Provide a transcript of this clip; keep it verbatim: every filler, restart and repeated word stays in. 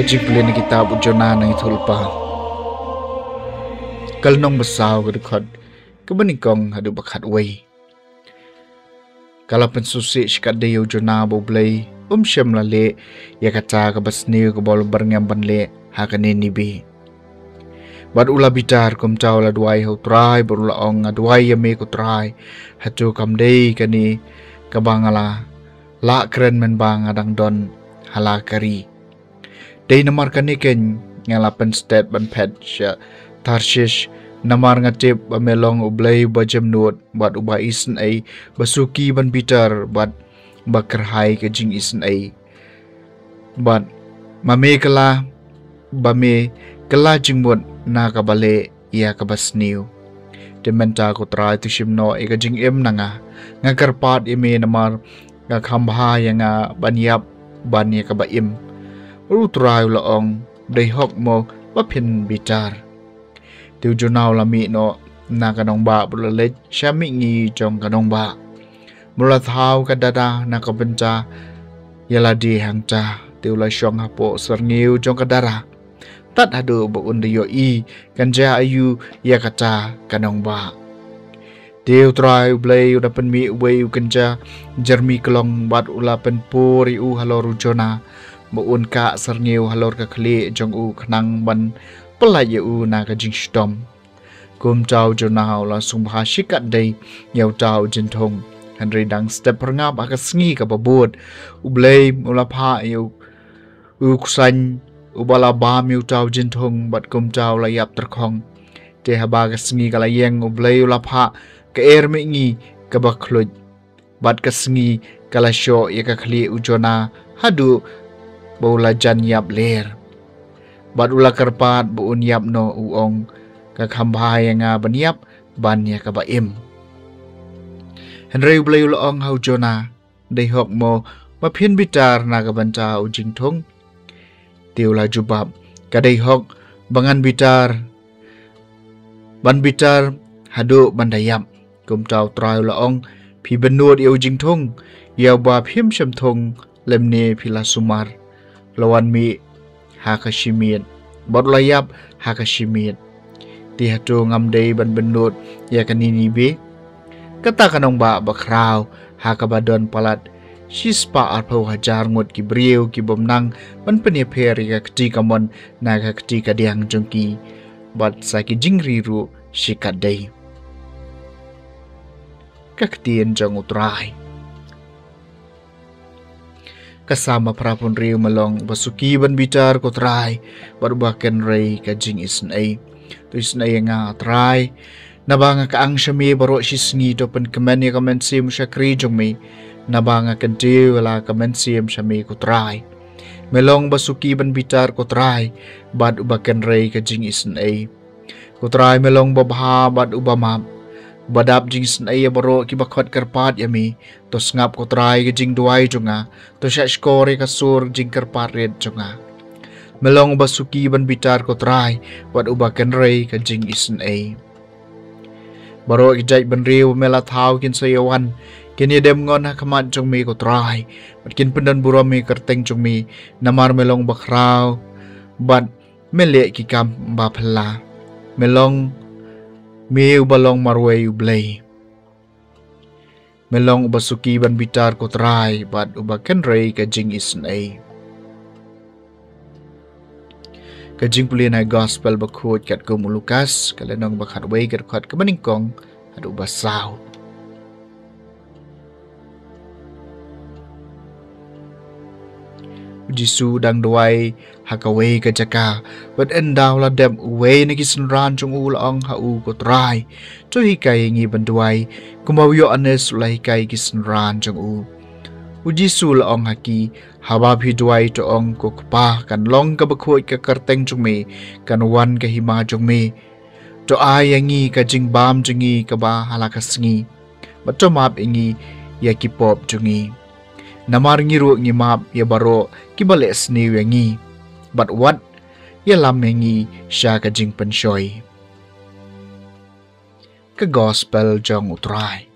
Ka jingpule na kitab u Jonah na ngi thulpa. Ka lynnong ba saw ka dkhot kaba nyngkong haduh ba khatwei. Ka la pynsngewsih shikatdei ïa u Jonah ba U Blei um shym la leh ïa kata kaba sniew kaba u la byrngem ban leh ha ka Ninibi. Bad u la bitar, kumta u la duwai ha u Trai bad u la ong, nga duwai ïa me ko Trai, hato kam dei kane kaba nga la lah kren mynba nga dang don ha la ka ri? Dei namar kane keiñ nga la pynstet ban phet sha Tarshish, namar nga tip ba me long U Blei uba jemnud bad uba isynei, ba suki ban bitar bad ba kyrhai ka jingisynei. Bad ma me kylla, ba me kylla jingmut na kaba leh ïa kaba sniew. Te mynta ko Trai, to shim noh ïa ka jingim na nga. Nga kyrpad ïa me namar nga kham bha ïa nga ban ïap ban ïa kaba im. U Trai u la ong, dei hok mo ba phin bitar? Te u Jonah u la mih noh na ka nongbah bad u la leit sha mihngi jong ka nongbah. Bad u la thaw ka dara na ka bynta ïa lade hangta. Te u la shong hapoh syrngiew jong ka dara tad haduh ba un da ïohi kan jia aïu ïa kata ka nongbah. Te U Trai U Blei u da pynmih uwei u kynja jyrmi klong bad u la pynpur ïa u halor u Jonah, ba un kah syrngiew halor ka khlieh jong u khnang ban pyllait ïa u na ka jingshitom. Kumta u Jonah u la sngewbha shikatdei ïa uta u jingthung. Hynrei dang step phyrngab ha ka sngi kaba bud, U Blei u la phah ïa u, u ksuiñ uba la bam ïa uta u jingthung bad kumta u la ïap tyrkhong. Te haba ka sngi ka la ïeng, U Blei u la phah ka er mihngi kaba khluid. Bad ka sngi ka la shoh ïa ka khlieh u Jonah haduh ba u la jan ïap ler. Bad u la kyrpad ba un ïap noh, u ong, ka kham bha ïa nga ban ïap ban ïa kaba im. Hynrei U Blei u la ong ha u Jonah, dei hok mo ba phin bitar na ka bynta u jingthung? Te u la jubab, ka dei hok ba ngan bitar, ban bitar haduh ban da ïap. Kumta U Trai u la ong, phi bynnud ïa u jingthung, ïa uba phim shym thung lymne phi la sumar. La wan mih ha ka shimiet bad u la ïap ha ka shimiet. Te hato ngam dei ban bynnud ïa ka Ninibi, kata ka nongbah bakhraw ha kaba don palat shispah arphew hajar ngut ki briew ki bym nang ban pynïapher ïa ka kti kamon na ka kti kadiang jong ki, bad sa ki jingri ruh shikatdei? Ka ktien jong U Trai. Ka Salm ba phra phew hynriew. Me long uba suki ban bitar ko Trai, bad uba kynrei ka jingisynei. To isynei ïa nga Trai, naba nga kyang sha me baroh shi sngi. To pynkmen ïa ka mynsiem u shakri jong me, naba nga kyntiew ïa la ka mynsiem sha me ko Trai. Me long uba suki ban bitar ko Trai, bad uba kynrei ka jingisynei. Ko Trai, me long uba bha bad uba map, uba dap jingisynei ïa baroh kiba khot kyrpad ïa me. To sngap ko Trai ka jingduwai jong nga, to shahshkor ïa ka sur jingkyrpad rit jong nga. Me long uba suki ban bitar ko Trai, bad uba kynrei ka jingisynei. Baroh ki jaitbynriew ba me la thaw kin sa ïawan, kin ïadem ngon ha khmat jong me ko Trai, bad kin pyndonburom ïa ka kyrteng jong me, namar me long bakhraw bad me leh ki kam ba phylla. Me long, me uba long marwei U Blei. Me long uba suki ban bitar ko Trai, bad uba kynrei ka jingisynei. Ka jingpule na Gospel bakhuid katkum u Lukas, ka lynnong ba khatwei, ka dkhot kaba nyngkong haduh ba saw. U Jisu u dang duwai ha kawei ka jaka, bad ynda u la dep, uwei na ki synran jong u u la ong ha u, ko Trai, to hikai ïa ngi ban duwai, kumba u Ïoannis u la hikai ki synran jong u. U Jisu u la ong ha ki, haba phi duwai to ong, ko Kpa, kan long kaba khuid ka kyrteng jong me, kan wan ka hima jong me. To ai ïa ngi ka jingbam jong ngi kaba ha la ka sngi. Bad to map ïa ngi ïa ki pop jong ngi, namar ngi ruh ngi map ïa baroh kiba leh sniew ïa ngi. Bad wat ïalam ïa ngi sha ka jingpynshoi. Ka Gospel jong U Trai.